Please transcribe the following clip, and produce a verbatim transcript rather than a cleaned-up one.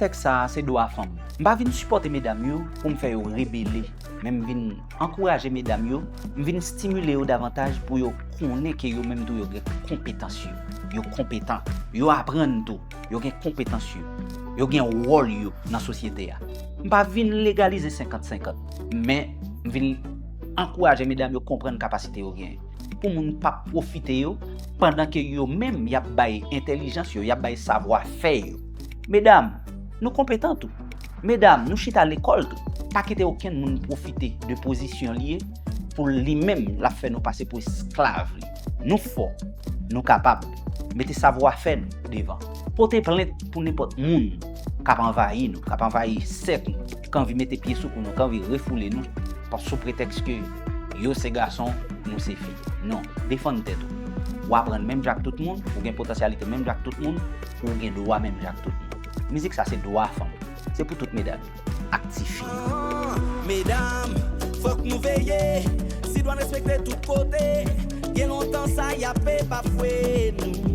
Tèks sa a se dwa fanm. M pa vin sipòte medam yo pou m fè yo rebele, men m vin ankouraje medam yo, m vin stimile yo davantaj pou yo konnen ke yo menm tou yo gen konpetans yo. Yo konpetan. Yo aprann tou. Yo gen konpetans yo. Yo gen wòl yo nan sosyete a. M pa vin legalize senkant senkant, men m vin ankouraje medam yo konprann kapasite yo genyen. Pou moun pa pwofite yo, pandan ke yo menm y ap bay entèlijans yo, y ap bay savwafè yo. Medam, nou konpetan tou. Medam, nou chita lekòl tou. Pa kite okenn moun pwofite de pozisyon li ye pou li menm l ap fè nou pase pou esklav li. Nou fò, nou kapab. Mete savwafè nou devan. Pote plent pou nenpòt moun k ap anvayi nou, k ap anvayi sèk nou, k anvi mete pye sou kou nou, k anvi refoule nou, pa sou pretèks ke yo se gason, nou se fi. Non, defann tèt ou. Ou aprann menm jan ak tout moun, ou gen potansyalite menm jan ak tout moun, ou gen dwa menm jan ak tout moun. Mizik sa se dwa fanm. Se pou tout medam ak tifi. Medam, fòk nou veye. Si dwa n respekte tout kote. Gen lontan sa y ap bafwe nou.